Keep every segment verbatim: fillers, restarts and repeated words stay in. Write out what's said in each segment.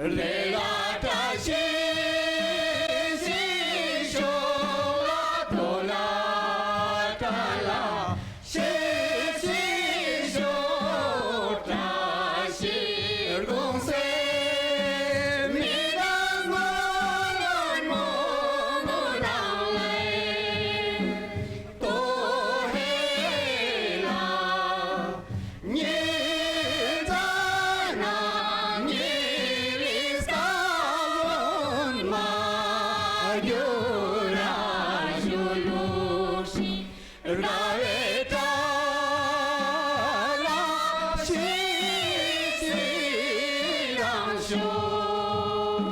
རེ་ལ་བཀྲ་ཤིས་ཤིས་ཤོག་ལ་དོ་ལ་བཀྲ་ལ་ཤིས་ཤིས་ཤོག་བཀྲ་ཤིས་དགོང་ཟེར་མི་དང་མོ་ལོན་མོ་མོ་དང་ལེ། ཏོ་ཧེ་ལ། ཉི་ཙ་ན་ཉི་ལི་ས་ལོན་མ་གྱུར་ར་ཞུ་ལུགས་ཤིག་ར་བའི་བཀྲ་ལ་ཤིས་ཤིས་རང་ཤོག་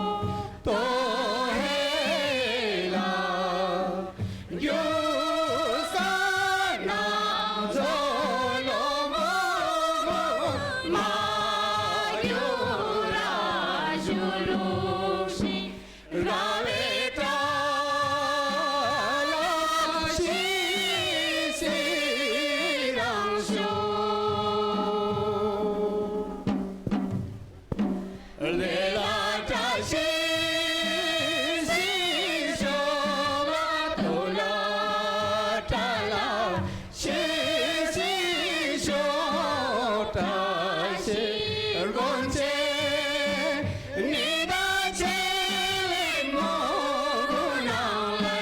ཏོ་ཧེ་ལ། རྒྱུ་ས་ན་ཛོ་ལོ་མོ་མ་རྒྱུ་ར་ཞུ་ལུགས་ཤིག་ར་བའི་བཀྲ་ལ་ཤིས་ཤིས་རང་ཤོག་ལེ་ལ་བཀྲ་ཤིས་ཤིས་ཤོག་ལ་དོ་ལ་བཀྲ་ལ་ཤིས་ཤིས་ཤོག་བཀྲ་ཤིས་དགོང་ཆེ་ནི་ད་ཆེ་ལེ་མོ་གུ་ནང་ལེ།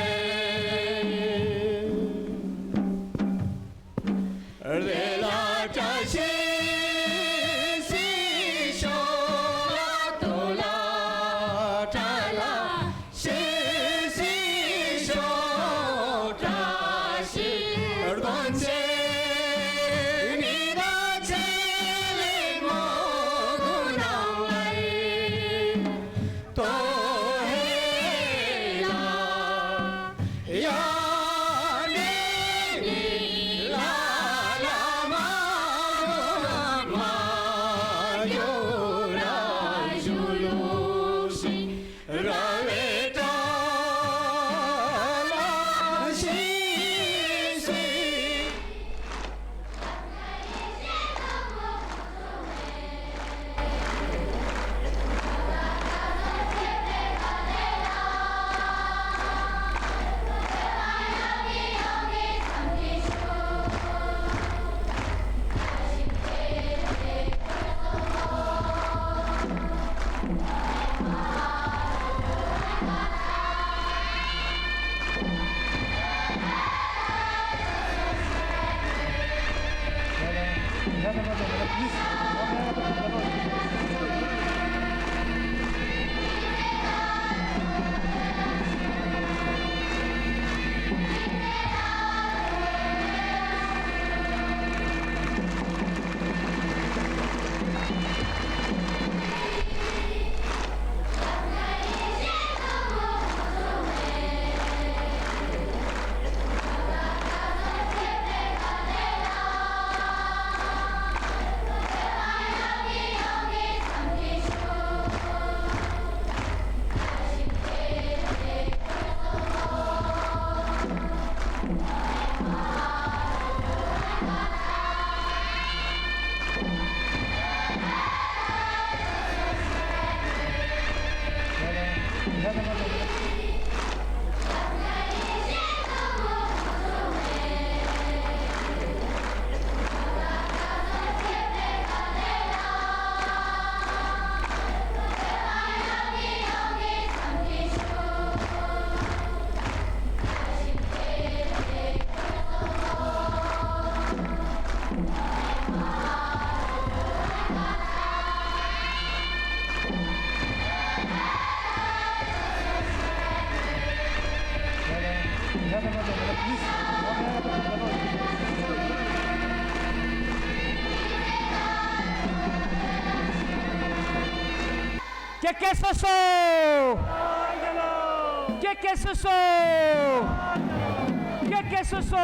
རེ་ལ་བཀྲ་ཤིས་ཤིས་ཤོག་ལ་དོ་ལ་བཀྲ་ལ་ཤིས་ཤིས་ཤོག་བཀྲ་ཤིས་དགོང་ཆེ་ནི་ད་ཆེ་ལེ་མོ་གུ་ནང་ལེ། ཏོ་ཧེ་ལ། ཡ་ནི་ནི་ལ་ལ་མ་མ་ཡོ་ར་ཞུ་ལུགས་ཤིག་ར་བའི་བཀྲ་ལ་ཤིས་ཤིས། ཀེ་ཀེ་སོ་སོ། ཀེ་ཀེ་སོ་སོ། ཀེ་ཀེ་སོ་སོ།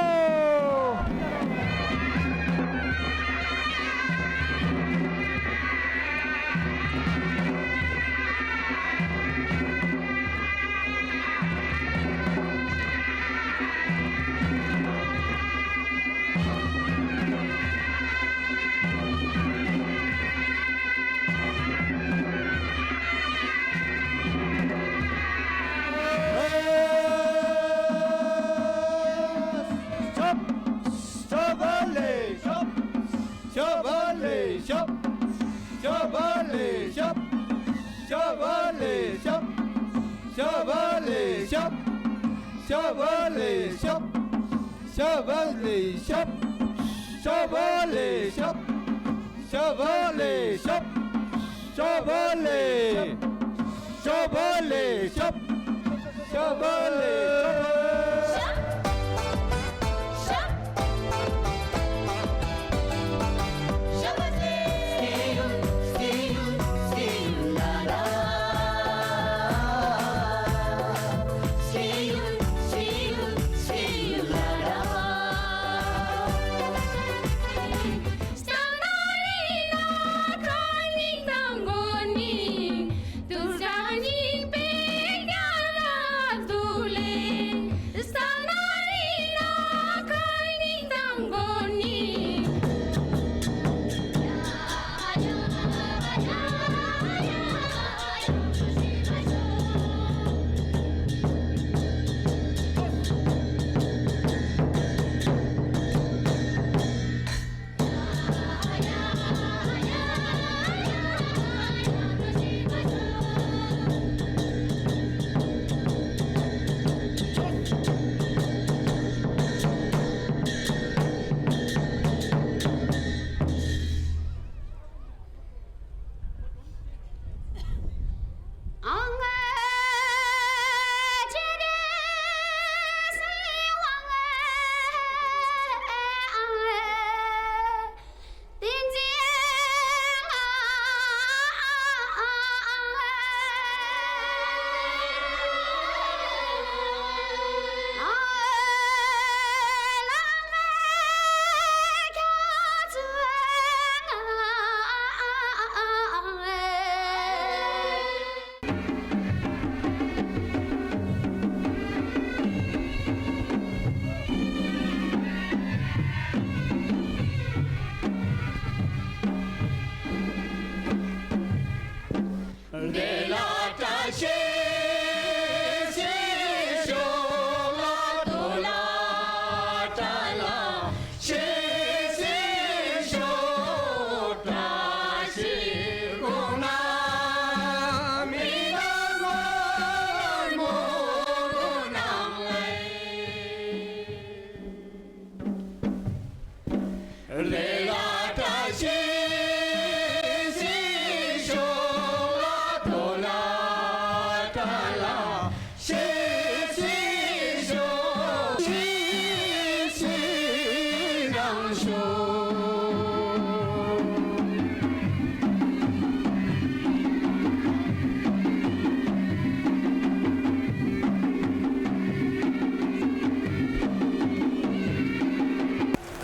ལེ་ཤབ། ཤབ་བ་ལེ་ཤབ། ཤབ་བ་ལེ་ཤབ། ཤབ་བ་ལེ་ཤབ། ཤབ་བ་ལེ་ཤབ། ཤབ་བ་ལེ་ཤབ། ཤབ་བ་ལེ། ཤབ་བ་ལེ་ཤབ། ཤབ་བ་ལེ་ཤབ།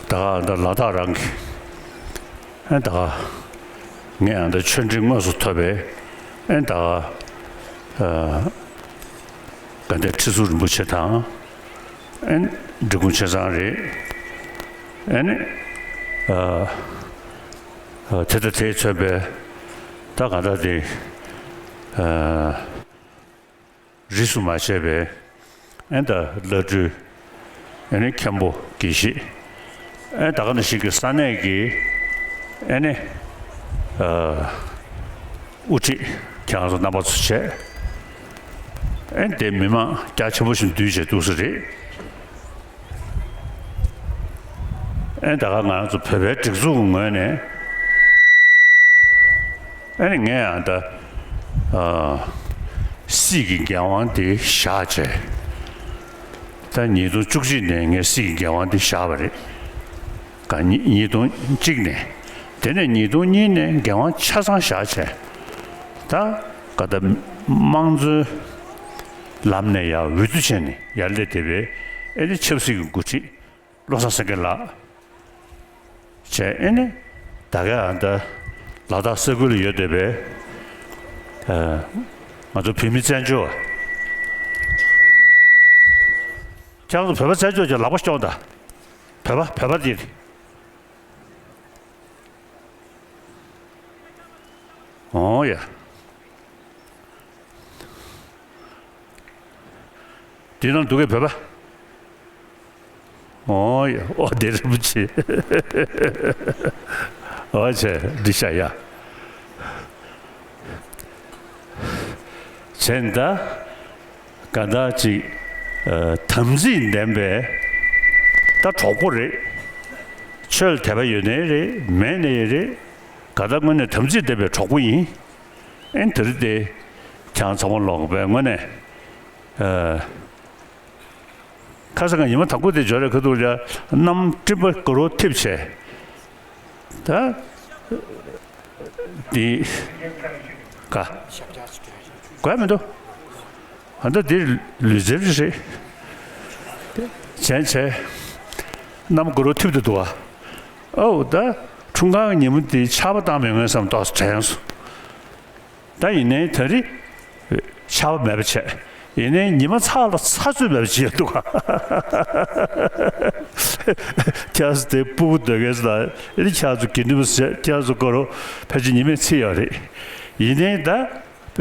ད་ག་ད་ལ་དྭགས་རང་གི་ཨ་ད་ག་ངས་ཨ་ད་ཆོས་འབྲེལ་དངོས་སུ་ཐོབ་པའི་ཨ་ད་ག་ཨ་དགའ་ལྡན་ཁྲི་ཟུར་རིན་པོ་ཆེ་དང་ཨ་འབྲི་གུང་ཆེ་ཚང་རེད། ཨ་ནི་ཨ་ཨ་དེ་ད་དེས་མཚོན་པའི་ད་ག་ད་དེ་ཨ། རིས་སུ་མ་ཆད་པའི་ཨེ་ད་བླ་སྤྲུལ་ཨེ་ནི་མཁན་པོ་དགེ་བཤེས་ཨེ་ད་ག་ནང་བཞིན་གྱི་ས་གནས་ཀྱི་ཨེ་ནི་ཨ་དབུ་ཁྲིད་ཁྱེད་རང་ཚོ་རྣམ་པ་ཚོ་བྱས་ཨེ་དེ་མི་མང་རྒྱ་ཆེན་པོ་ཞིག་འདུས་བྱས་འདུག་ས་རེད། ཨེ་ད་ག་ང་རང་ཚོ་བོད་པའི་སྒྲིག་འཛུགས་ཀྱི་ངོས་ནས་ཨེ་ནི་ངས་ཡང་ད་ཨ་སྲིད་ཀྱི་འགན་དབང་དེ་བཞག་བྱས་ད་ཉིས་སྟོང་བཅུ་གཅིག་ནས་ངས་སྲིད་ཀྱི་འགན་དབང་དེ་བཞག་པ་རེད། ག་ཉིས་ཉིས་སྟོང་གཅིག་ནས་དེ་ནས་ཉིས་སྟོང་གཉིས་ནས་འགན་དབང་ཆ་ཚང་བཞག་བྱས་ད་ག་ད་དམངས་གཙོའི་ལམ་ནས་ཡར་འོས་བསྡུ་བྱས་ནས་ཡར་སླེབས་བསྡད་པའི་ཨེ་ནི་ཆབ་སྲིད་ཀྱི་འགོ་ཁྲིད། བློ་བཟང་སེང་གེ་ལགས་བྱས་ཨེ་ནི་ད་ག་ཨ་ད་ལ་དྭགས་ས་ཁུལ་ལ་ཡོད་བསྡད་པའི་ཨ་ང་ཚོ་བོད་མི་བཙན་བྱོལ་བ་ཁྱེད་རང་ཚོ་བོད་པ་བཙན་བྱོལ་གྱི་ལག་པ་སྐྱོང་དང་བོད་པ་བོད་པ་དེ་འོང་ཡ། འདི་ནང་འདུག་གས་བོད་པ། འོ་ཡ་ཨོ་དེ་རིན་པོ་ཆེ། ཨོ་ཆེ་འདི་ཤ་ཡ། བྱས་ད་ག་ད་ཅིག་དམ་ཚིག་ལྡན་པའི་ད་གྲོགས་པོ་རེད། ཆོས་ལ་དད་པ་ཡོད་ནའི་རེད། མེད་ནའི་རེད། ག་ད་དངོས་གནས་དམ་ཚིག་ལྡན་པའི་གྲོགས་པོ་ཡིན། ཨེ་དེ་རིང་དེ་ཁྱེད་རང་ཚང་མ་ལོག་པའི་དངོས་གནས། ཁ་སང་ཉི་མ་དང་པོ་དེ་འབྱོར་རེ་ཁ་ཐུག་ལ་གནམ་སྤྲིན་པ་དགུ་རུ་འཐིབས་བྱས། ད་འདི་ག་དགོས་མི་འདུག་ཨ་ད་འདི་ལུས་རྩལ་རེད། བྱས་བྱས་གནམ་དགུ་རུ་འཐིབས་དུ་འདུག་ཨ། ཨོ་ད་འཁྲུངས་སྐར་ཉིན་མོ་འདི་ཆར་པ་བཏང་མེད་ངོས་བསམ་ཏོག་ཙམ་དྲན་སོང་། ད་ཡིན་ནའི་ད་རེས་ཆར་པ་མེད་པ་བྱས། ཡིན་ནའི་ཉི་མ་ཚ་ལ་ཚ་ཚོད་མེད་པ་བྱས་འདུག་ག་ཁྱེད་ཚོ་དེ་སྤུ་གུ་སྡོད་མཁན་ཚོ་དང་ཨེ་ནི་ཁྱེད་ཚོ་དགེ་འདུན་པ་ཟེར་ཁྱེད་ཚོ་སྐོར་རོ་ཕལ་ཆེར་ཉི་མས་ཚིག་ཡོད་རེད། ཡིན་ནའི་ད་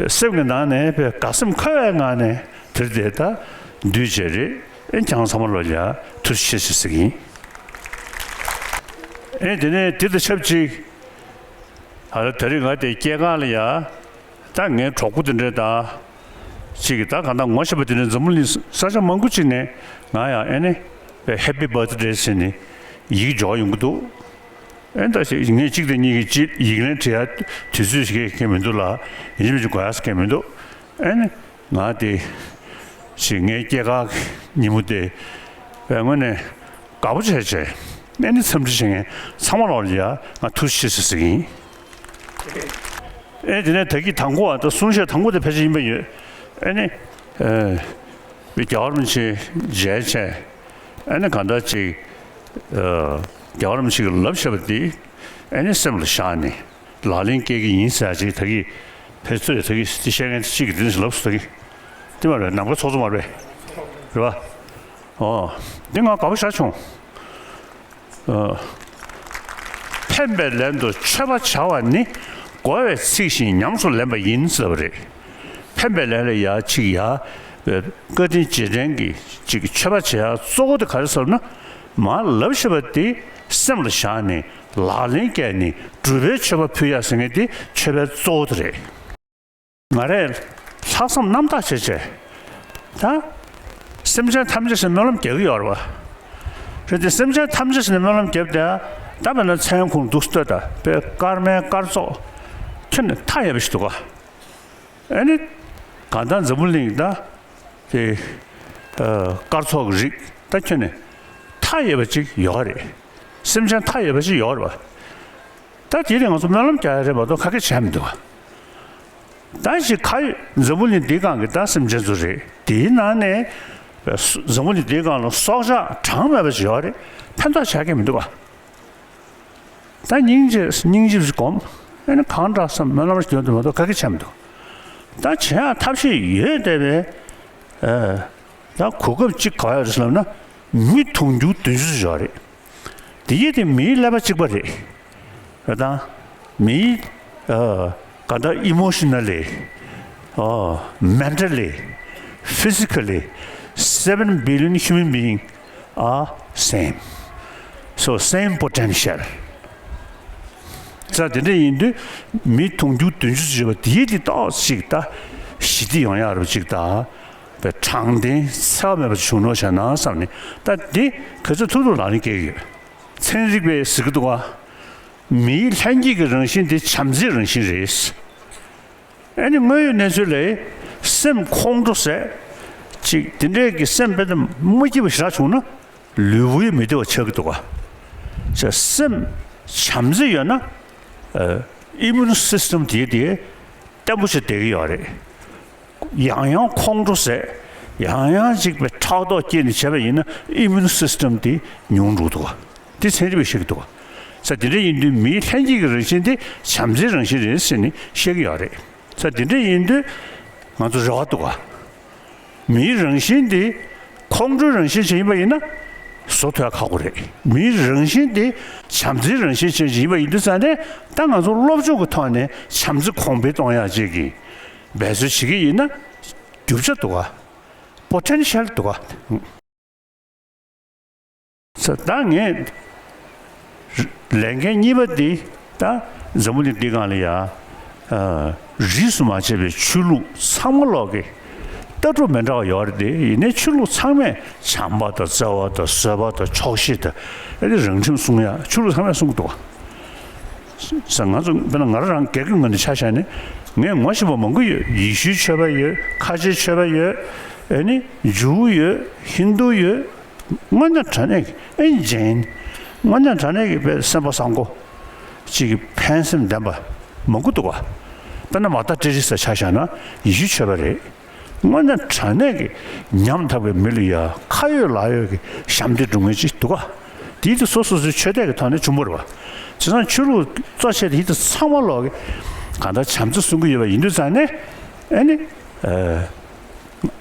སེམས་ཀྱི་ནང་ནས་དགའ་སེམས་འཁོལ་བའི་ངང་ནས་དེར་དེ་ད་འདུས་བྱས་རེད། ཨེ་ཁྱེད་རང་ཚང་མ་ལོ་ཡ་ཐུགས་རྗེ་ཆེ་ཞེས་ཟེར་གྱི་ཡིན། ཨེ་དེ་ནས་དེ་དང་ཆབས་ཅིག་ཨ་ད་རེས་ང་དེ་སྐྱེས་སྒང་ལ་ཡ། ད་ངའི་གྲོགས་པོ་དེ་འདྲས་དང་། ཅིག་གིས་ད་གང་ལྟར་ངོ་ཤེས་པ་དེ་འདྲས་འཛམ་བུ་གླིང་ས་ཆ་མང་པོ་ཅིག་ནས་ང་ཡང་ཨེ་ནི་ཧེ་པི་བྷར་ཐི་ཌེ་ཟེར་ནས་ཡིག་འབྱོར་ཡོང་གི་འདུག་ཨེ་ད་ཞིག་ངས་གཅིག་དང་གཉིས་ཀྱིས་ཅིག་ཡིག་ལན་བྲིས་ཡ་དུས་ཚོད་ཞིག་གས་མཁན་མི་འདུག་ལ། ཡིན་གཅིག་མིན་གཅིག་དགོས་ཡ་ཟེར་མཁན་མི་འདུག་ཨེ་ནི་ང་དེ་ཞིག་ངའི་སྐྱེས་སྐར་ཉིན་མོ་དེ་དངོས་གནས་དགའ་པོ་བྱས་བྱས་ཨེ་ནི་འཚམས་འདྲི་བྱེད་མཁན་ཚང་མ་ལོག་ལ་ཡ་ང་ཐུགས་རྗེ་ཆེ་ཟེར་གྱི་ཡིན། ཨེ་དེ་ནས་ད་གི་དང་པོ་ཨ་ད་གསུང་བཤད་དང་པོ་དེ་ཕལ་ཆེར་ཡིན་པ་ཡོད། ཨེ་ནི། ཨེ། རྒྱལ་བ་རིན་པོ་ཆེ་མཇལ་བྱས། ཨེ་ནི་གང་ལྟར་ཅིག་ཨེ། རྒྱལ་བ་རིན་པོ་ཆེ་གིས་ལབ་བཞག་པ་དེ། ཨེ་ནི་སེམས་ལ་བཞག་ནས་ལག་ལེན་བཀལ་གྱི་ཡིན་ཟེར་ཅིག་ད་གི་ཕེབས་ཚོད་ད་གི་དེ་བཤད་མཁན་དེ་གཅིག་གིས་དེ་འདྲ་ཞིག་ལབ་སོང་ད་གི། དེ་མ་རེད། ནམ་མཁའ་ཚོགས་གཙོ་མ་རེད། རེད་པ། ཨོ། འདི་ང་དགའ་པོ་ཞེ་དྲག་བྱུང་། ཨ། ཕན་པའི་ལན་དུ་མཆོད་པ་བྱ་བ་ནི། རྒོལ་བའི་ཚིག་བཞིན་ཉམས་སུ་ལེན་པ་ཡིན་ཟེར་བ་རེད། ཕན་པའི་ལན་ལ་ཡ་ཅིག་ཡ། བཀའ་དྲིན་རྗེས་དྲན་གྱི་ཅིག་མཆོད་པ་བྱེད་ཡ་གཙོ་བོ་དེ་ག་རེ་ཟེར་ན། མར་ལབ་བཞག་པ་དེ་སེམས་ལ་བཞག་ནས་ལག་ལེན་བཀལ་ནས་སྒྲུབ་པའི་མཆོད་པ་ཕུལ་ཡ་ཟེར་མཁན་དེ་མཆོད་པའི་གཙོ་བོ་དེ་རེད། ང་རས་ལྷག་བསམ་རྣམ་དག་བྱས་བྱས། ད། སེམས་ཅན་ཐམས་ཅད་ཟེར་སྨོན་ལམ་རྒྱག་གི་ཡོད་རེད་པ། རེད་དེ་སེམས་ཅན་ཐམས་ཅད་ཟེར་ནས་སྨོན་ལམ་བརྒྱབ་དེ། ད་དཔེར་ན་མཚན་ཁུང་འདུག་ལྟོས་ད་དཔེ་སྐར་མའི་སྐར་ཚོགས། ཁྱོན་ནས་མཐའ་ཡས་པ་ཞིག་འདུག་ག་ཨེ་ནི། གང་ལྟར་འཛམ་བུ་གླིང་ད། དེ། ཨ། སྐར་ཚོགས་ཀྱི་རིགས་ད་ཁྱོན་ནས་མཐའ་ཡས་པ་ཅིག་ཡོད་རེད། སེམས་ཅན་མཐའ་ཡས་པ་ཅིག་ཡོད་རེད་པ། ད་དེ་ནི་ང་ཚོ་སྨོན་ལམ་རྒྱག་ཡ་རེད་མ་གཏོགས་ག་གེ་བྱས་མི་འདུག་ད་ཞིག་ག་ཡོད་འཛམ་བུ་གླིང་འདིའི་སྒང་གི་ད་སེམས་ཅན་ཚོ་རེད། དེའི་ནང་ནས་འཛམ་བུ་གླིང་འདིའི་སྒང་ལ་སྲོག་ཆགས་གྲངས་མེད་པ་ཞིག་ཡོད་རེད། ཕན་ཐོགས་བྱ་གི་མི་འདུག་ག་ད་སྙིང་རྗེ་སྙིང་རྗེ་ཞིག་སྒོམ། ཨེ་ནི་གང་འདྲ་བསམ་སྨོན་ལམ་ཞིག་འདོན་དུ་མ་གཏོགས་ག་གེ་བྱས་མི་འདུག་ད་བྱེད་ཡ་ཐབས་ཤེས་ཡོད་བསྡད་པས། ཨ། ད་གོ་སྐབས་གཅིག་ག་ཡོད་རེད་ཟེར་ལབ་ན། མི་དུང་ཕྱུར་བདུན་ཅུ་ཙམ་ཡོད་རེད། དེ་ཡི་དེ་མིའི་ཀླད་པ་གཅིག་པ་རེད། རེད་དང་། མིའི། ཨ། ག་ད་emotionally། ཨ། mentally། physically། seven billion human being are same. So same potential. ས་དེ་འདྲ་ཡིན་དུས་མི་དུང་ཕྱུར་བདུན་ཅུ་ཙམ་ཡོད་པ་དེ་ཡི་དེ་ཏོག་ཙམ་ཅིག་ད་ཞི་བདེ་ཡོང་ཡག་རུ་ཅིག་ད། པའི་དྲང་བདེན་འཚེ་བ་མེད་པ་བྱུང་རོགས་བྱས་ན་བསམ་ནས། ད་འདི་ག་ཚོད་ཐུབ་ཐུབ་ལག་ལེན་འཁེལ་གྱི་ཡོད། ཚན་རིག་པས་ཟེར་གྱི་འདུག་ག་མིའི་ལྷན་སྐྱེས་ཀྱི་རང་བཞིན་དེ་བྱམས་བརྩེའི་རང་བཞིན་རེད། ཨ་ནི་དངོས་ཡོད་གནས་ཚུལ་ལ་སེམས་ཁོང་ཁྲོ་ཟེར་ཅིག་དེ་འདྲའི་གི་སེམས་དཔེ་དེ་མ་སྐྱིད་པ་ཞེ་དྲག་བྱུང་ན་ལུས་པོ་ཡང་མི་བདེ་བ་ཆགས་ཀྱི་འདུག་ག་ཅེས་སེམས་བྱམས་བརྩེ་ཡོད་ན་ཨ་immune system་དེ་དེ་བརྟན་པོ་ཞིག་བསྡད་ཀྱི་ཡོད་རེད། ཡང་ཡང་ཁོང་ཁྲོ་ཟེར། ཡང་ཡང་ཅིག་པའི་ཕྲག་དོག་སྐྱེས་ནས་བྱས་པ་ཡིན་ན་immune system་དེ་ཉུང་འགྲོ་འདུག་ག་དེ་ཚན་རིག་པས་བཤད་ཀྱི་འདུག་ག་ས་དེ་འདྲ་ཡིན་དུས་མིའི་ལྷན་སྐྱེས་ཀྱི་རང་བཞིན་དེ་བྱམས་བརྩེའི་རང་བཞིན་རེད་ཟེར་ནས་བཤད་ཀྱི་ཡོད་རེད། ས་དེ་འདྲ་ཡིན་དུས་ང་ཚོ་རེ་བ་འདུག་ག་མིའི་རང་བཞིན་དེ་ཁོང་ཁྲོའི་རང་བཞིན་ཅན་ཡིན་པ་ཡིན་ན་བཟོ་ཐུབ་ཡ་ཁག་པོ་རེད། མིའི་རང་བཞིན་དེ་བྱམས་བརྩེའི་རང་བཞིན་ཅན་ཞིག་ཡིན་པ་ཡིན་དུས་ཙང་ནས་ད་ང་ཚོ་སློབ་སྦྱོང་གི་ཐོག་ནས་བྱམས་བརྩེ་གོང་འཕེལ་གཏོང་ཡ་ཅིག་གི་འབད་རྩོལ་བྱེད་ཀྱི་ཡིན་ན་རྒྱུ་ཆ་འདུག་ག་པོ་ཊེན་ཤལ་འདུག་ག་ས་ད་ངས་ལས་འགན་གཉིས་པ་འདི་ད་འཛམ་བུ་གླིང་འདི་སྒང་ལ་ཡ། ཨ། རིས་སུ་མ་ཆད་པའི་ཆོས་ལུགས་ཚང་མ་ལོག་གི་ལྟ་གྲུབ་མི་འདྲ་བ་ཡོད་རེད་དེ། ཡིན་ནའི་ཆོས་ལུགས་ཚང་མས་བྱམས་པ་དང་བརྩེ་བ་དང་བཟོད་པ་དང་ཆོག་ཤེས་དང་ཨ་ནི་རང་ཁྲིམས་སྲུང་ཡ་ཆོས་ལུགས་ཚང་མས་གསུང་གི་འདུག་བ། ས་ང་ཚོ་དཔེར་ན་ང་རང་རང་སྒེར་གྱི་ངོས་ནས་ཆ་བཞག་ནས་ངས་ངོ་ཤེས་པ་མང་པོ་ཡོད། ཡེ་ཤུའི་ཆོས་པ་ཡོད། ཁ་ཆེའི་ཆོས་པ་ཡོད། ཨ་ནི་ཇུའུ་ཡོད། ཧིན་དུ་ཡོད། དངོས་གནས་དྲང་གནས་ཀྱི་ཨེ་ཇེན། དངོས་གནས་དྲང་གནས་ཀྱི་དཔེ་སེམས་པ་བཟང་པོ་ཅིག་གི་ཕན་སེམས་ལྡན་པ་མང་པོ་འདུག་བ། དཔེར་ན་མ་ཏར་ཏེ་རི་ས་ཆ་བཞག་ན་ཡེ་ཤུའི་ཆོས་པ་རེད། དངོས་གནས་དྲང་གནས་ཀྱི་ཉམ་ཐག་པའི་མི་ལ་ཡ་ཁ་ཡོད་ལག་ཡོད་ཀྱི་ཞབས་འདེགས་སྒྲུབ་མཁན་ཅིག་འདུག་ག་དེའི་དུས་སོ་སོ་སོའི་ཆོས་དད་ཀྱི་ཐོག་ནས་བྱུང་བ་རེད་བ། བྱས་ཙང་ཆོས་ལུགས་གཙོ་ཆེ་དེའི་དུས་ཚང་མ་ལོག་གི་གང་ལྟར་བྱམས་བརྩེ་གསུང་གི་ཡོད་པ་ཡིན་དུས་ཙང་ནས་ཨ་ནི།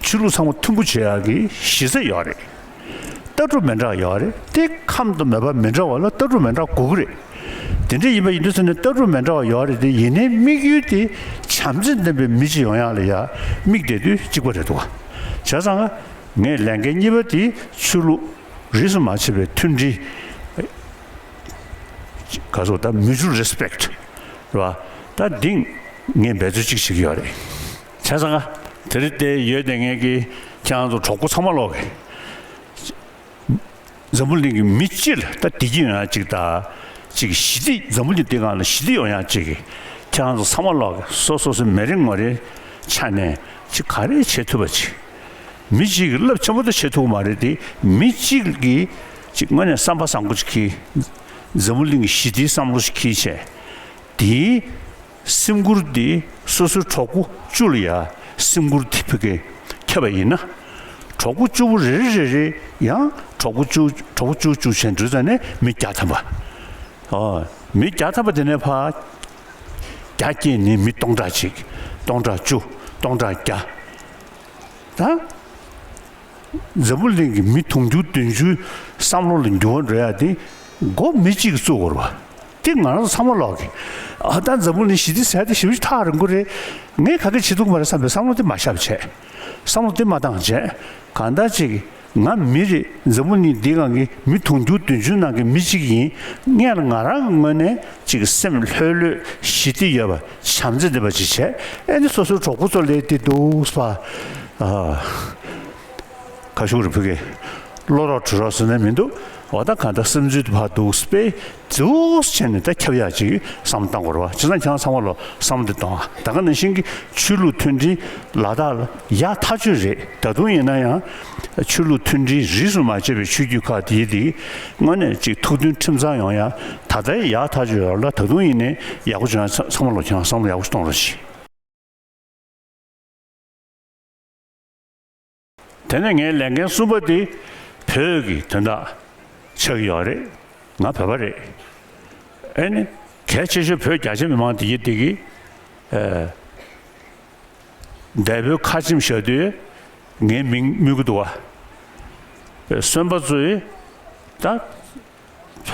ཆོས་ལུགས་ཚང་མ་མཐུན་པོ་བྱེད་ཡག་གི་གཞི་རྩ་ཡོད་རེད། ལྟ་གྲུབ་མི་འདྲ་བ་ཡོད་རེད་དེ། ཁམས་དང་མོས་པ་མི་འདྲ་བ་ལ་ལྟ་གྲུབ་མི་འདྲ་དགོས་ཀྱི་རེད། དེ་འདྲ་ཡིན་པ་ཡིན་དུས་ཙང་ནས་ལྟ་གྲུབ་མི་འདྲ་བ་ཡོད་རེད་དེ། ཡིན་ནའི་དམིགས་ཡུལ་དེ་བྱམས་བརྩེ་ལྡན་པའི་མི་གཅིག་ཡོང་ཡག་ལ་ཡ་དམིགས་བསྡད་དུས་གཅིག་པ་རེད་འདུག་བ། བྱས་ཙང་ངས་ལས་འགན་གཉིས་པ་དེ་ཆོས་ལུགས་རིས་སུ་མ་ཆད་པའི་མཐུན་སྒྲིལ། ག་ཚོད་ད་mutual respect རེད་བ། ད་འདི་ངས་འབད་རྩོལ་གཅིག་བྱེད་ཀྱི་ཡོད་རེད། བྱས་ཙང་དེ་རིང་དེ་ཡོད་བསྡད་མཁན་གྱི་ཁྱེད་རང་ཚོ་གྲོགས་པོ་ཚང་མ་ལོག་གི་འཛམ་བུ་གླིང་གི་མི་སྤྱི་ལ་ད་བདེ་སྐྱིད་ཡོང་ཡག་ཅིག་དང་། ཅིག་ཞི་བདེ་འཛམ་བུ་གླིང་འདི་སྒང་ལ་ཞི་བདེ་ཡོང་ཡག་ཅིག་གི་ཁྱེད་རང་ཚོ་ཚང་མ་ལོག་གི་སོ་སོ་སོའི་མི་རེ་ངོ་རེའི་ཆ་ནས་ཅིག་ག་རེ་བྱེད་ཐུབ་པ་ཅིག་མི་གཅིག་གིས་རླབས་ཆེན་པོ་དེ་བྱེད་ཐུབ་ཀྱི་མ་རེད་དེ། མི་གཅིག་གིས་ཅིག་དངོས་གནས་བསམ་པ་བཟང་པོ་ཅིག་གིས་འཛམ་བུ་གླིང་གི་ཞི་བདེའི་བསམ་བློ་ཞིག་འཁྱེར་བྱས། དེའི་སེམས་ཁུར་དེ་སོ་སོའི་གྲོགས་པོ་བཅུ་ལ་ཡ་སེམས་ཁུར་དེ་ཕ་གིར་ཁྱབ་པ་ཡིན་ན། གྲོགས་པོ་བཅུ་པོ་རེ་རེ་རེ་རེ་ཡང་གྲོགས་པོ་བཅུ་གྲོགས་པོ་བཅུ་བཅུ་བྱས་འགྲོ་ཙང་ནས་མི་བརྒྱ་ཐམ་པ། ཨོ། མི་བརྒྱ་ཐམ་པ་དེ་ནས་ཕར་བརྒྱ་སྐྱེས་ནས་མི་སྟོང་ཕྲག་གཅིག་སྟོང་ཕྲག་བཅུ། སྟོང་ཕྲག་བརྒྱ། ད། འཛམ་བུ་གླིང་གི་མི་དུང་ཕྱུར་བདུན་ཅུའི་བསམ་བློ་ལ་འགྱུར་བ་འགྲོ་ཡ་དེ་མགོ་མི་གཅིག་གིས་བཙུགས་དགོས་རེད་བ། དེ་ང་རང་ཚོ་ཚང་མ་ལོག་གི། ཨ་ད་འཛམ་བུ་གླིང་ཞི་བདེ་ཟེར་དེ་ཞེ་པོ་ཅིག་ཐག་རིང་པོ་རེད། ངས་ག་གེ་བྱེད་ཐུབ་ཀྱི་མ་རེད་བསམ་པའི་བསམ་བློ་དེ་མ་བཞག་པ་བྱས། བསམ་བློ་དེ་མ་བཏང་བྱས། གང་ལྟར་ཅིག་ང་མི་རེད། འཛམ་བུ་གླིང་འདིའི་སྒང་གི་མི་དུང་ཕྱུར་བདུན་ཅུ་ནང་གི་མི་གཅིག་ཡིན། སྔོན་ལ་ང་རང་གི་ངོས་ནས་ཅིག་སེམས་ལྷོད་ལྷོད་ཞི་བདེ་ཡོད་པ་བྱམས་བརྩེ་ལྡན་པ་ཅིག་བྱས། ཨེ་ནི་སོ་སོའི་གྲོགས་པོ་ཚོ་ལས་དེ་འདུག་ཟེར་བ། ཨ། ཁ་ཤུག་རེ་ཕུལ་གི། བློ་རོགས་གྲོས་རོགས་ཟེར་ནས་མི་འདུག་འོ་ད་གང་ལྟར་སེམས་ཚུལ་དེ་ཕར་འདུག་དཔེ་འདུག་བྱས་ནས་ད་ཁྱབ་ཡག་ཅིག་བསམ་བློ་བཏང་དགོས་རེད་བ། བྱས་ཙང་ཁྱེད་རང་ཚང་མ་ལོ་བསམ་བློ་དེ་གཏོང་ཨ། ད་ག་ནང་བཞིན་གྱི་ཆོས་ལུགས་མཐུན་སྒྲིལ་ལ་དྭགས་ལ་ཡག་ཐག་ཆོད་རེད། ད་དུང་ཡིན་ན་ཡང་ཆོས་ལུགས་མཐུན་སྒྲིལ་རིས་སུ་མ་ཆད་པའི་ཆོས་བརྒྱུད་ཁག་དེའི་དེ་དངོས་གནས་ཅིག་ཐུགས་མཐུན་ཁྲིམས་གཙང་ཡོང་ཡ་ད་ལྟའི་ཡག་ཐག་ཆོད་ཡོད་ལ། ད་དུང་ཡིན་ནའི་ཡག་པོ་བྱུང་ཡ་ཚང་མ་ལོ་ཁྱེད་རང་བསམ་བློ་ཡག་པོ་ཞིག་གཏོང་རོགས་གྱིས། དེ་ནས་ངའི་ལས་འགན་གསུམ་པ་དེ་བོད་ཀྱི་དོན་དག་ཆགས་ཀྱི་ཡོད་རེད། ང་བོད་པ་རེད། ཨེ་ནི་གལ་ཆེ་ཤོས་བོད་རྒྱ་ཆེ་མི་མང་དེ་གི་དེ་གི་ཨེ་འདས་པོའི་ཁ་ཆེམས་བཞག་དུས་ངའི་མིང་སྨོས་ཀྱི་འདུག་བ། གསོན་པ་ཚོས་ད་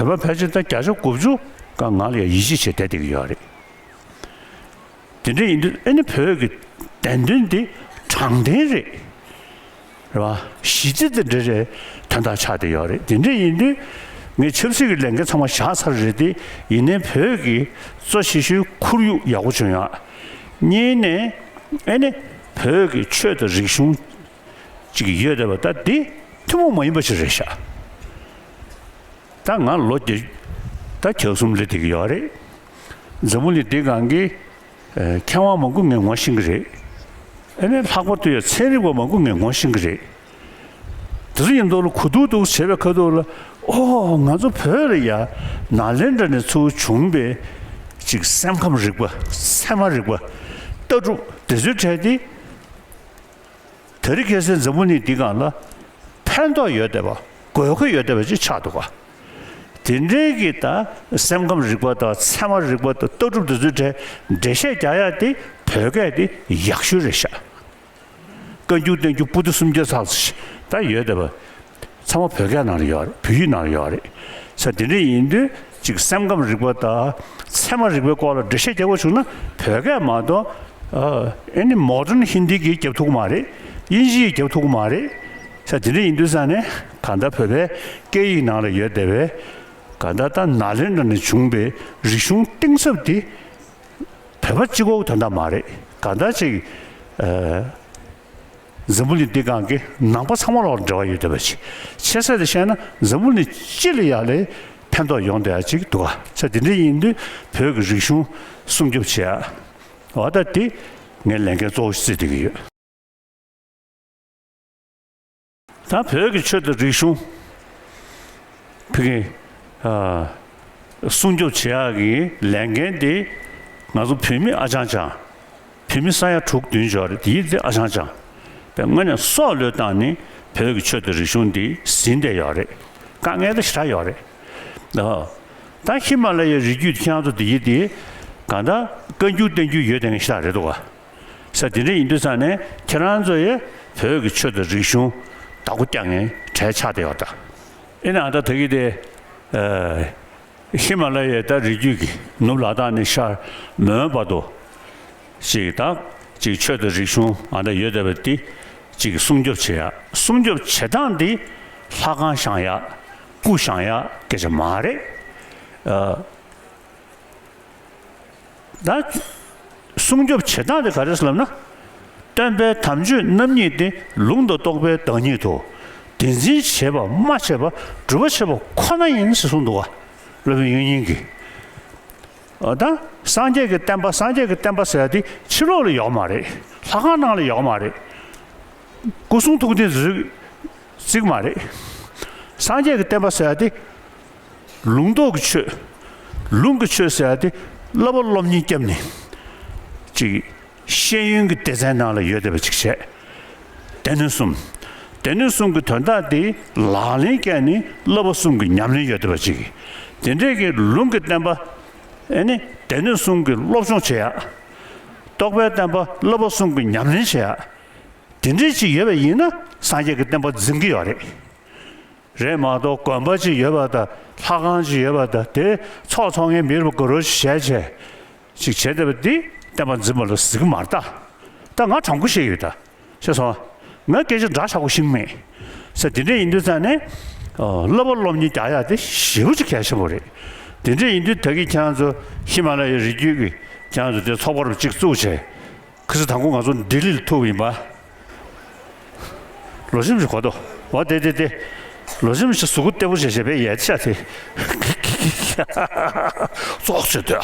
བོད་པ་ཕལ་ཆེར་ད་བརྒྱ་ཆ་དགུ་བཅུ་ག་ང་ལ་ཡང་ཡིད་ཆེས་བྱས་བསྡད་བསྡད་ཀྱི་ཡོད་རེད། དེ་འདྲ་ཡིན་དུས་ཨེ་ནི་བོད་ཀྱི་བདེན་དོན་འདི་དྲང་བདེན་རེད། རེད་བ། ཞི་བདེ་དེ་འདྲ་རེད་དོན་དག་ཆགས་བསྡད་ཡོད་རེད། དེ་འདྲ་ཡིན་དུས་ངས་ཆབ་སྲིད་ཀྱི་ལས་འགན་ཚང་མ་བཞག་ཚར་རེད་དེ། ཡིན་ནའི་བོད་ཀྱི་གཙོ་ཆེ་ཤོས་ཁོར་ཡུག་ཡག་པོ་བྱུང་ཡག་གཉིས་ནས་ཨེ་ནི་བོད་ཀྱི་ཆོས་དང་རིག་གཞུང་ཅིག་ཡོད་བསྡད་པ་ད་འདི་ཐུན་མོང་མ་ཡིན་པ་ཞིག་རེད་ཤག་ད་ང་ལོ་བརྒྱད་ད་གྱ་གསུམ་སླེབས་བསྡད་ཀྱི་ཡོད་རེད། འཛམ་བུ་གླིང་འདི་སྒང་གི་ཨ་མཁས་དབང་མང་པོ་ངས་ངོ་ཤེས་ཀྱི་རེད། ཨ་ནི་ལྷག་པར་དུ་ཡང་ཚན་རིག་པ་མང་པོ་ངས་ངོ་ཤེས་ཀྱི་རེད། དེ་ཚོ་ཡིན་མདོག་ལ་གོ་ཐུག་འདུག་བྱས་པའི་ཁ་ཐུག་ལ། ཨོ་ང་ཚོ་བོད་ལ་ཡ་ནཱ་ལེནྡྲ་ནས་ཚུར་བྱུང་པའི་ཅིག་སེམས་ཁམས་རིག་པ། ཚད་མ་རིག་པ། ལྟ་གྲུབ་དེ་ཚོའི་གྲས་དེ། དེ་རིང་ཁ་སང་འཛམ་བུ་གླིང་འདི་སྒང་ལ་ཕན་ཐོགས་ཡོད་བསྡད་པ། དགོས་མཁོ་ཡོད་བསྡད་པ་ཅིག་ཆགས་འདུག་ག་དེ་འདྲའི་གི་ད་སེམས་ཁམས་རིག་པ་དང་ཚད་མ་རིག་པ་དང་ལྟ་གྲུབ་དེ་ཚོའི་གྲས་འགྲེལ་བཤད་རྒྱག་ཡ་དེ་བོད་སྐད་དེ་ཡག་ཤོས་རེད་ཤག་བཀའ་འགྱུར་བསྟན་འགྱུར་པོ་ཏི་སུམ་བརྒྱ་ཙམ་ཞིག་ད་ཡོད་བསྡད་པ། ཚང་མ་བོད་སྐད་ནང་ལ་ཡོད་རེད། བོད་ཡིག་ནང་ལ་ཡོད་རེད། ས་དེ་འདྲ་ཡིན་དུས་ཅིག་སེམས་ཁམས་རིག་པ་དང་ཚད་མ་རིག་པའི་སྐོར་ལ་འགྲེལ་བཤད་རྒྱག་དགོས་བྱུང་ན་བོད་སྐད་མ་གཏོགས་ཨ་ཨེ་ནི་མོ་ཌན་ཧིན་དི་གིས་རྒྱབ་ཐུབ་ཀྱི་མ་རེད། དབྱིན་ཇི་ཡིས་རྒྱབ་ཐུབ་ཀྱི་མ་རེད། ས་དེ་འདྲ་ཡིན་དུས་ས་ནས་གང་ལྟར་བོད་པའི་སྐད་ཡིག་ནང་ལ་ཡོད་བསྡད་པའི་གང་ལྟར་ད་ནཱ་ལེནྡྲ་ནས་བྱུང་པའི་རིག་གཞུང་གཏིང་ཟབ་དེ། བོད་པ་གཅིག་པོའི་དོན་དག་མ་རེད། གང་ལྟར་ཅིག་ཨ། འཛམ་བུ་གླིང་འདི་སྒང་གི་ནང་པ་ཚང་མ་ལ་འབྲེལ་བ་ཡོད་བསྡད་པ་ཅིག། ཆེ་ས་དེ་བཤད་ན་འཛམ་བུ་གླིང་སྤྱི་ལ་ཡ་ལས་ཕན་ཐོགས་ཡོང་བསྡད་ཡ་ཅིག་འདུག་ག། ས་དེ་འདྲ་ཡིན་དུས་བོད་ཀྱི་རིག་གཞུང་སྲུང་སྐྱོབ་བྱེད་ཡ། འོ་ད་དེ་ངའི་ལས་འགན་གཙོ་བོ་ཞིག་བརྩིས་བསྡད་ཀྱི་ཡོད། ད་བོད་ཀྱི་ཆོས་དང་རིག་གཞུང་ཕ་གི་ཨ་སྲུང་སྐྱོབ་བྱེད་ཡག་གི་ལས་འགན་དེ་ང་ཚོ་བོད་མི་ཨ་ཅང་ཅང་བོད་མི་ས་ཡ་དྲུག་བདུན་ཡོད་རེད། དེའི་དེ་ཨ་ཅང་ཅང་བས་དངོས་གནས་སྲོག་བློས་བཏང་ནས་བོད་ཀྱི་ཆོས་དང་རིག་གཞུང་འདི་ཟིན་བསྡད་ཡོད་རེད། དཀའ་ངལ་དེ་ཞེ་དྲག་ཡོད་རེད། ཨ་ད་ཧི་མ་ལ་ཡའི་རི་རྒྱུད་ཁྱེད་རང་ཚོ་དེའི་དེ་གང་ལྟར་བཀའ་འགྱུར་བསྟན་འགྱུར་ཡོད་དེ་ངས་ཞེ་དྲག་རེད་འདུག་ག། ས་དེ་འདྲ་ཡིན་དུས་ཙང་ནས་ཁྱེད་རང་ཚོ་ཡི་བོད་ཀྱི་ཆོས་དང་རིག་གཞུང་བདག་པོ་རྒྱག་མཁན་གྲས་ཆགས་བསྡད་ཡོད་ད། ཨེ་ན་ད་ད་གི་དེ་ཨ་ཧི་མ་ལ་ཡའི་ད་རི་རྒྱུད་ཀྱི་ནུབ་ལ་དྭགས་ནས་ཤར་མོན་བར་དུ་ཅིག་ད་ཅིག་ཆོས་དང་རིག་གཞུང་ཨ་ད་ཡོད་བསྡད་པ་འདི་ཅིག་སྲུང་སྐྱོབ་བྱེད་ཡ། སྲུང་སྐྱོབ་བྱེད་སྟངས་འདི་ལྷ་ཁང་བཞེངས་ཡ་སྐུ་བཞེངས་ཡ་སྐད་ཆ་མ་རེད། ཨ། ད་སྲུང་སྐྱོབ་བྱེད་སྟངས་དེ་ག་རེ་ཟེར་ལབ་ན། སྟོན་པའི་དམ་ཆོས་རྣམ་གཉིས་ཏེ། ལུང་དང་རྟོགས་པའི་བདག་ཉིད་དོ། དེ་འཛིན་བྱེད་པ་སྨྲ་བྱེད་པ་སྒྲུབ་པ་བྱེད་པ་ཁོ་ན་ཡིན་ཟེར་གསུངས་འདུག་ག། སློབ་དཔོན་དབྱིག་གཉེན་གྱིས། ཨ་ད་སངས་རྒྱས་ཀྱི་བསྟན་པ་སངས་རྒྱས་ཀྱི་བསྟན་པ་ཟེར་ཡ་དེ་ཕྱི་ལོགས་ལ་ཡོད་མ་རེད། ལྷ་ཁང་ནང་ལ་ཡོད་མ་རེད། སྐུ་གསུང་ཐུགས་རྟེན་ཟེར་ཅིག་མ་རེད། སངས་རྒྱས་ཀྱི་བསྟན་པ་ཟེར་ཡ་དེ། ལུང་རྟོགས་ཀྱི་ཆོས། ལུང་གི་ཆོས་ཟེར་ཡ་དེ་བསླབ་པ་སློབ་གཉེར་བརྒྱབ་ནས་ཅིག་ཤེས་ཡོན་གྱི་སྡེ་ཚན་ནང་ལ་ཡོད་བསྡད་པ་ཅིག་བྱས། སྡེ་སྣོད་གསུམ། སྡེ་སྣོད་གསུམ་གྱི་དོན་དག་དེ་ལག་ལེན་བཀལ་ནས་བསླབ་པ་གསུམ་གྱི་ཉམས་ལེན་ཡོད་བསྡད་པ་ཅིག། དེ་འདྲས་ཀྱི་ལུང་གི་བསྟན་པ་ཨེ་ནི་སྡེ་སྣོད་གསུམ་གྱི་སློབ་སྦྱོང་བྱེད་ཡ། རྟོགས་པའི་བསྟན་པ་བསླབ་པ་གསུམ་གྱི་ཉམས་ལེན་བྱེད་ཡ། དེ་འདྲས་ཅིག་ཡོད་པ་ཡིན་ན་སངས་རྒྱས་ཀྱི་བསྟན་པ་འཛིན་གྱི་ཡོད་རེད། རེད་མ་གཏོགས་དགོན་པ་ཅིག་ཡོད་པ་དང་ལྷ་ཁང་ཅིག་ཡོད་པ་དང་དེ་ཚོགས་འཚོགས་མཁན་མི་རེ་བ་དགའ་རོགས་ཅིག་བྱས་བྱས་ཅིག་བྱས་བསྡད་པ་འདི་བསྟན་པ་འཛིན་པ་ལ་ཟེར་གི་མ་རེད་ད། ད་ང་དྲང་པོ་བཤད་ཡོད་ད། ཤེས་སོང་། ང་སྐད་ཆ་འདྲ་ཆགས་པོ་ཤེས་མེད། ས་དེ་འདྲ་ཡིན་དུས་ཙང་ནས་བསླབ་པ་སློབ་གཉེར་རྒྱག་ཡ་དེ་ཞེ་པོ་ཅིག་གལ་ཆེན་པོ་རེད། དེ་འདྲ་ཡིན་དུས་ད་གིན་ཁྱེད་རང་ཚོ་ཧི་མ་ལ་ཡའི་རི་རྒྱུད་ཀྱི་ཁྱེད་རང་ཚོ་དེ་ཚོགས་པ་རུ་གཅིག་བཙུགས་བྱས། ཁ་སང་དང་པོ་ང་ཚོ་ལྡི་ལི་ལ་ཐུག་པ་ཡིན་པ། ལོ་ཆེན་ཞིག་གོ་དོ། འོ་དེ་དེ་དེ། ལོ་ཆེན་ཞིག་གཟུགས་པོ་བརྟན་པོ་བྱས་བྱས་པས་ཡལ་ཤག་དེ། ཙོག་བྱས་དོ།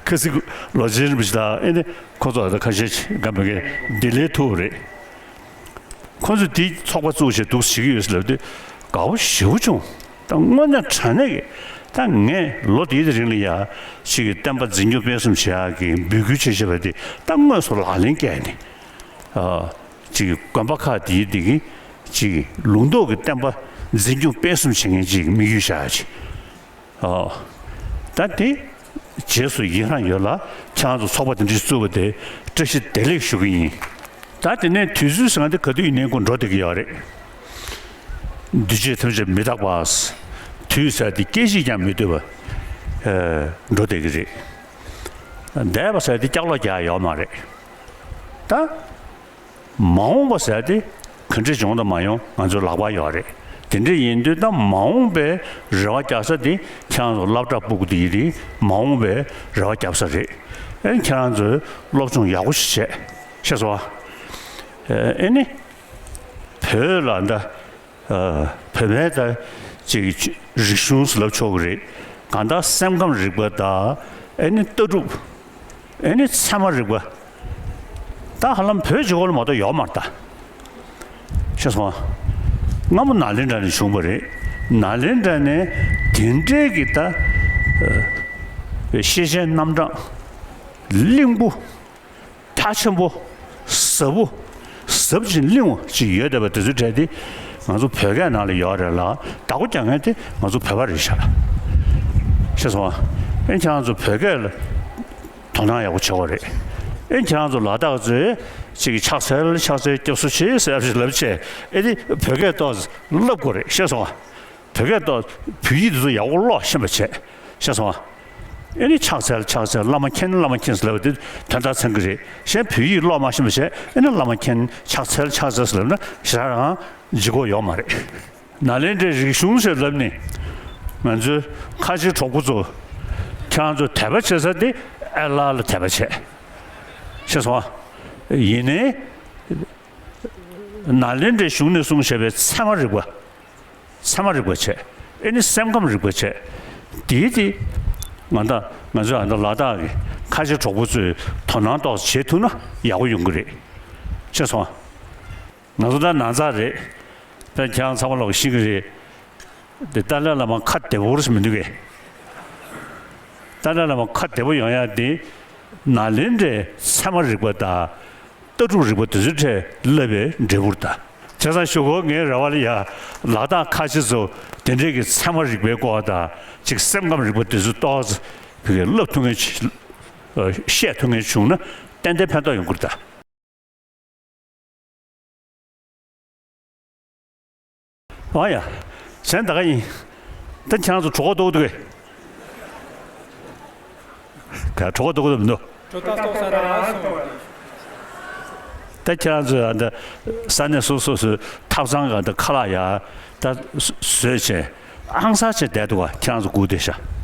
ཁ་སང་ལོ་ཆེན་རིན་པོ་ཆེ་དང་ཨེ་ནི་ཁོ་ཚོ་ད་ཁ་ཤས་ཤིག་སྒམ་པོ་གི་ལྡི་ལི་ཐུག་རེད། ཁོ་ཚོས་དེ་ཚོགས་པ་བཙུགས་བྱས་འདུག་བྱེད་ཀྱི་ཡོད་ཟེར་ལབ་དུས་དགའ་བོ་ཞེ་པོ་བྱུང་། ད་དངོས་གནས་དྲང་གནས་ཀྱི་ད་ངས་ལོ་དེའི་རིང་ལ་ཡ་ཅིག་གི་བསྟན་པ་འཛིན་སྐྱོང་སྤེལ་གསུམ་བྱེད་ཡག་གི་འབོད་སྐུལ་བྱེད་བྱེད་པ་དེ་ད་དངོས་སུ་ལག་ལེན་བཀལ་ནས་ཨ་ཅིག་གི་དགོན་པ་ཁག་དེའི་དེ་གི་ཅིག་གི་ལུང་རྟོགས་ཀྱི་བསྟན་པ་འཛིན་སྐྱོང་སྤེལ་གསུམ་བྱེད་མཁན་ཅིག་གི་དམིགས་ཡུལ་བཞག་ཡ་ཅིག། ཨོ། ད་དེ་རྗེས་སུ་ཡི་རང་ཡོད་ལ་ཁྱེད་རང་ཚོ་ཚོགས་པ་དེ་འདྲ་བཙུགས་པ་དེ་བཀྲ་ཤིས་བདེ་ལེགས་ཞུ་གི་ཡིན། ད་དེ་ནས་དུས་ཚོད་ཟེར་མཁན་དེ་ག་དུས་ཡིན་ནའི་ཁོ་འགྲོ་བསྡད་ཀྱི་ཡོད་རེད། འདུས་བྱས་ཐམས་ཅད་མི་རྟག་པ། དུས་ཟེར་དེ་སྐད་ཅིག་ཀྱང་མི་སྡོད་པ། ཨེ། འགྲོ་བསྡད་ཀྱི་རེད། འདས་པ་ཟེར་དེ་ཀྱག་ལོག་རྒྱག་ཡོད་མ་རེད། ད། མ་འོངས་པ་ཟེར་དེ་ག་འདྲ་བྱུང་དང་མ་ཡོང་ང་ཚོའི་ལག་པར་ཡོད་རེད། དེ་འདྲ་ཡིན་དུས་ད་མ་འོངས་པའི་རེ་བ་རྒྱག་ས་དེ་ཁྱེད་རང་ཚོ་སློབ་གྲྭ་སྤུ་གུ་དེ་ཡིན་དུས་མ་འོངས་པའི་རེ་བ་རྒྱབ་ས་རེད། ཨེ་ཁྱེད་རང་ཚོས་སློབ་སྦྱོང་ཡག་པོ་ཞིག་བྱས་ཤེས་སོང་ཨ། ཨེ་ནི་བོད་ལ་འདི། བོད་པའི་ད་ཅིག་རིག་གཞུང་ཟེར་ལབ་ཆོག་གི་རེད། གང་ལྟར་སེམས་ཁམས་རིག་པ་དང་ཨེ་ནི་ལྟ་གྲུབ། ཨེ་ནི་ཚད་མ་རིག་པ། ད་ཧ་ལམ་བོད་ཀྱི་སྐོར་ལ་མ་གཏོགས་ཡོད་མ་རེད་ད། ཤེས་སོང་། སྔ་མོ་ནཱ་ལེནྡྲ་ནས་བྱུང་བ་རེད། ནཱ་ལེནྡྲ་ནས་དེ་འདྲའི་གི་ད་ཤེས་བྱའི་རྣམ་གྲངས་གླིང་བུ། རྒྱ་ཆེན་པོ། ཟབ་པོ། ཟབ་ཅིང་བརླིང་བ་ཅིག་ཡོད་བསྡད་པ་དེ་ཚོའི་གྲས་དེ་ང་ཚོ་བོད་སྐད་ནང་ལ་ཡོད་རེད་ལ་བདག་པོ་རྒྱག་མཁན་དེ་ང་ཚོ་བོད་པ་རེད་ཤག། ཤེས་སོང་ཨ། ཨེ་ཁྱེད་རང་ཚོ་བོད་སྐད་ལ་དོ་སྣང་ཡག་པོ་བྱེད་དགོས་རེད། ཨེ་ཁྱེད་རང་ཚོ་ལ་དྭགས་ཚོས་ཅིག་ཕྱག་འཚལ་ཕྱག་འཚལ་སྐྱབས་སུ་མཆི་ཟེར་ཞིག་ལབ་བྱས་ཨེ་དེ་བོད་སྐད་ཏོག་ཙམ་བསླབ་དགོས་རེད་ཤེས་སོང་ཨ། བོད་སྐད་ཏོག་བོད་ཡིག་དེ་ཚོ་ཡག་པོ་ཀློག་ཤེས་པ་བྱས་ཤེས་སོང་ཨ། ཨེ་ནི་ཕྱག་འཚལ་ཕྱག་འཚལ་བླ་མ་མཁྱེན་བླ་མ་མཁྱེན་ཟེར་ལབ་པ་དེ་དོན་དག་ཚང་གི་རེད། གཞན་བོད་ཡིག་ཀློག་མ་ཤེས་པ་བྱས་ཨེ་ནི་བླ་མ་མཁྱེན་ཕྱག་འཚལ་ཕྱག་འཚལ་ཟེར་ལབ་ན་ཞེ་དྲག་རང་ལྗིད་ཁོག་ཡོད་མ་རེད། ནཱ་ལེནྡྲའི་རིག་གཞུང་ཞེས་ལབ་ནས་ང་ཚོའི་ཁ་ཆེ་གྲོགས་པོ་ཚོ་ཁྱེད་ ཁྱེད་རང་ཚོ་དད་པ་བྱེད་ས་དེ་ཨ་ལ་ལ་དད་པ་བྱེད། ཤེས་སོང་ཨ། ཡིན་ནའི། ནཱ་ལེནྡྲའི་གཞུང་ནས་གསུངས་བཞག་པའི་ཚད་མ་རིག་པ། ཚད་མ་རིག་པ་བྱས། ཨེ་ནི་སེམས་ཁམས་རིག་པ་བྱས། དེའི་དེ། ང་ད་ང་ཚོས་ཨ་ད་ལ་དྭགས་ཀྱི་ཁ་ཆེ་གྲོགས་པོ་ཚོས་དོ་སྣང་ཏོག་ཙམ་བྱེད་ཐུབ་ན་ཡག་པོ་ཡོང་གི་རེད། ཤེས་སོང་ཨ། ང་ཚོ་ད་ནང་ཚགས་རེད། ད་ཁྱེད་རང་ཚང་མ་ལོག་ཤེས་ཀྱི་རེད། དེ་ཏཱ་ལའི་བླ་མ་ཁ་བདེ་པོ་རེད་མི་འདུག་གས། ཏཱ་ལའི་བླ་མ་ཁ་བདེ་པོ་ཡོང་ཡ་དེ། ནཱ་ལེནྡྲའི་ཚད་མ་རིག་པ་དང་། ལྟ་གྲུབ་རིག་པ་དེ་ཚོའི་གྲས་བསླབ་པའི་འབྲས་བུ་རེད་ད། བྱས་ཙང་གཞུག་གུ་ངའི་རེ་བ་ལ་ཡ། ལ་དྭགས་ཁ་ཆེ་ཚོ་དེ་འདྲའི་གི་ཚད་མ་རིག་པའི་སྐོར་དང་། ཅིག་སེམས་ཁམས་རིག་པ་དེ་ཚོ་ཏོག་ཙམ་བི་གའི་བསླབ་ཐུབ་མཁན་ཅིག་ཨ། བཤད་ཐུབ་མཁན་བྱུང་ན་ཏན་ཏན་ཕན་ཐོགས་ཡོང་གི་རེད་ད། ཨ་ཡ། གཞན་ད་ག་ཡིན། ད་ཁྱེད་རང་ཚོ་གྲོད་ཁོག་ལྟོགས་འདུག་གས། ག་གྲོད་ཁོག་ལྟོགས་འདུག་མི་འདུག་གྲོད་ཁོག་ལྟོགས་ས་རང་སོང་། ད་ཁྱེད་རང་ཚོས་ཨ་ད་ས་གནས་སོ་སོ་སོའི་ཐབ་ཚང་ག་ད་ཁ་ལག་ཡ་ད་བཟོས་བྱས་ཧང་སང་བྱས་བསྡད་འདུག་ག་ཁྱེད་རང་ཚོ་སྒུག་བསྡད་ཤག